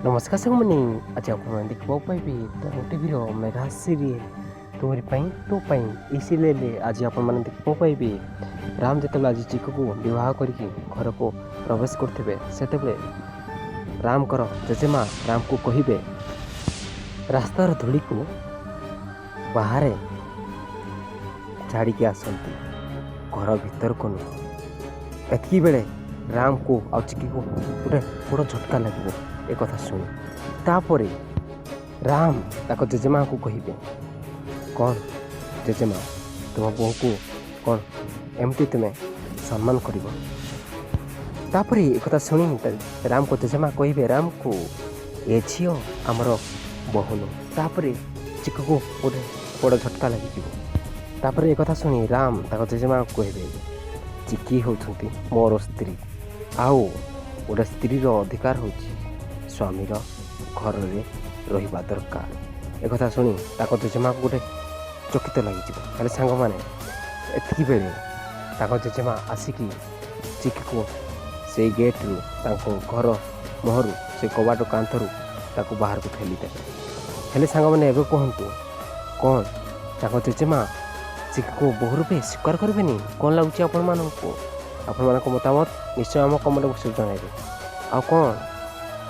ନମସ୍କାର ସାଙ୍ଗମାନେ, ଆଜି ଆପଣମାନେ ଦେଖିବାକୁ ପାଇବେ ତରଙ୍ଗ ଟିଭିର ମେଗା ସିରିଏଲ୍ ତୋରି ପାଇଁ ତୋ ପାଇଁ। ଏହି ସିରିଏଲ୍ରେ ଆଜି ଆପଣମାନେ ଦେଖିବାକୁ ପାଇବେ, ରାମ ଯେତେବେଳେ ଆଜି ଚିକୁକୁ ବିବାହ କରିକି ଘରକୁ ପ୍ରବେଶ କରୁଥିବେ, ସେତେବେଳେ ରାମଙ୍କର ଜେଜେମା ରାମକୁ କହିବେ, ରାସ୍ତାର ଧୂଳିକୁ ବାହାରେ ଛାଡ଼ିକି ଆସନ୍ତି, ଘର ଭିତରକୁ ନୁହଁ। ଏତିକି ବେଳେ ରାମକୁ ଆଉ ଚିକିକୁ ଗୋଟେ ବଡ଼ ଝଟକା ଲାଗିବ ଏ କଥା ଶୁଣି। ତାପରେ ରାମ ତାଙ୍କ ଜେଜେମାକୁ କହିବେ, "କ'ଣ ଜେଜେମା, ତୁମ ବୋହୂକୁ କ'ଣ ଏମିତି ତୁମେ ସମ୍ମାନ କରିବ?" ତାପରେ ଏକଥା ଶୁଣି ରାମଙ୍କ ଜେଜେମା କହିବେ ରାମକୁ, "ଏ ଝିଅ ଆମର ବୋହୂ ନୁହଁ।" ତାପରେ ଚିକୁକୁ ଗୋଟେ ବଡ଼ ଝଟକା ଲାଗିଯିବ। ତାପରେ ଏକଥା ଶୁଣି ରାମ ତାଙ୍କ ଜେଜେମାକୁ କହିବେ, "ଚିକି ହେଉଛନ୍ତି ମୋର ସ୍ତ୍ରୀ, ଆଉ ଗୋଟେ ସ୍ତ୍ରୀର ଅଧିକାର ହେଉଛି ସ୍ୱାମୀର ଘରରେ ରହିବା ଦରକାର।" ଏକଥା ଶୁଣି ତାଙ୍କ ଜେଜେମାକୁ ଗୋଟେ ଚକିତ ଲାଗିଯିବ। ହେଲେ ସାଙ୍ଗମାନେ, ଏତିକି ବେଳେ ତାଙ୍କ ଜେଜେମା ଆସିକି ଚିକିକୁ ସେଇ ଗେଟ୍ରୁ, ତାଙ୍କ ଘର ମୁହଁରୁ, ସେ କବାଟ କାନ୍ଥରୁ ତାକୁ ବାହାରକୁ ଠେଲିଦେବେ। ହେଲେ ସାଙ୍ଗମାନେ, ଏବେ କୁହନ୍ତୁ, କ'ଣ ତାଙ୍କ ଜେଜେମା ଚିକିକୁ ବୋହୂ ରୂପେ ସ୍ୱୀକାର କରିବେନି? କ'ଣ ଲାଗୁଛି ଆପଣମାନଙ୍କୁ? ଆପଣମାନଙ୍କ ମତାମତ ନିଶ୍ଚୟ ଆମ କମେଣ୍ଟ ବକ୍ସରେ ଜଣାଇବେ। ଆଉ କ'ଣ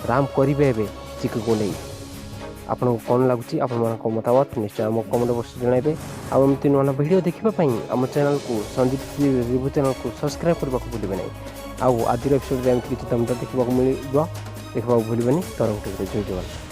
ରାମ କରିବେ ଏବେ ଚିକିକୁ ନେଇ? ଆପଣଙ୍କୁ କ'ଣ ଲାଗୁଛି? ଆପଣମାନଙ୍କ ମତାମତ ନିଶ୍ଚୟ ଆମ କମେଣ୍ଟ ବକ୍ସରେ ଜଣାଇବେ। ଆଉ ଏମିତି ନୂଆ ନୂଆ ଭିଡ଼ିଓ ଦେଖିବା ପାଇଁ ଆମ ଚ୍ୟାନେଲକୁ, ସନ୍ଦୀପ ରିଭ୍ୟୁ ଚ୍ୟାନେଲକୁ ସବସ୍କ୍ରାଇବ୍ କରିବାକୁ ଭୁଲିବେ ନାହିଁ। ଆଉ ଆଜିର ଏପିସୋଡ଼ରେ ଏମିତି କିଛି ଦମଦାର ଦେଖିବାକୁ ମିଳିବ, ଦେଖିବାକୁ ଭୁଲିବେନି ତରଙ୍ଗ ଟିଭିରେ। ଜୟ ଜଗନ୍ନାଥ।